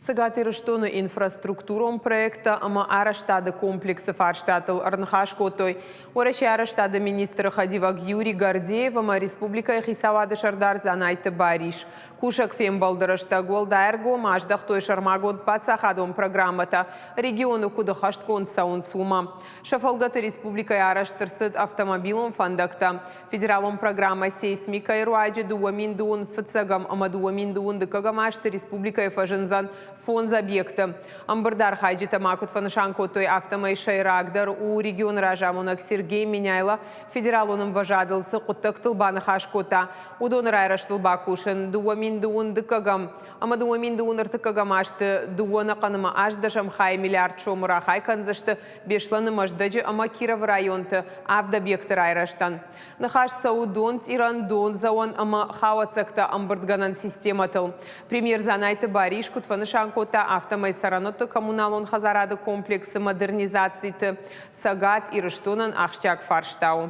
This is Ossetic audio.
Цӕгат Ирыстоны инфраструктурон проекттӕ ӕмӕ арӕзтады комплексы фарстатыл ӕрныхас кодтой Уӕрӕсейы арӕзтады министры хӕдивӕг Юрий Гордеев ӕмӕ республикӕйы хицауады сӕрдар Дзанайты Барис. Кусӕг фембӕлды рӕстӕг уӕлдай ӕргом аздӕхтой сӕрмагонд паддзахадон программӕтӕ регионы куыд ӕххӕстгонд цӕуынц, уымӕ. Сӕ фӕлгӕты республикӕйы арӕзт ӕрцыд автомобилон фӕндӕгтӕ. Федералон программӕ «Сейсмика-йы руаджы 2021 ӕмӕ 2022 азты республикӕйы фӕзындзӕн фондз объекты. Ӕмбырды архайджытӕ ма куыд фӕнысан кодтой, афтӕмӕй сӕйрагдӕр у регионы разамонӕг Сергей Меняйло федералон ӕмвӕзадыл цы хъуыддӕгтыл баныхас кодта, уыдоны райрӕзтыл бакусын. 2022 ӕмӕ 2023 азты дыууӕ ӕнӕхъӕн ӕмӕ ӕстдӕсӕм хайы миллиард сомы рахай кӕндзысты Беслӕны, Мӕздӕджы ӕмӕ Кировы районты авд объекты райрӕзтӕн. Ныхас цӕуы донцъирӕн, дондзӕуӕн ӕмӕ хауӕццӕгтӕ ӕмбырдгӕнӕн системӕтыл. Премьер Дзанайты Барис куыд фӕнысан кодта, афтӕмӕй цӕрӕнуӕтты коммуналон хӕдзарады комплексы модернизациты Цӕгат Ирыстонӕн ахсджиаг фарста у.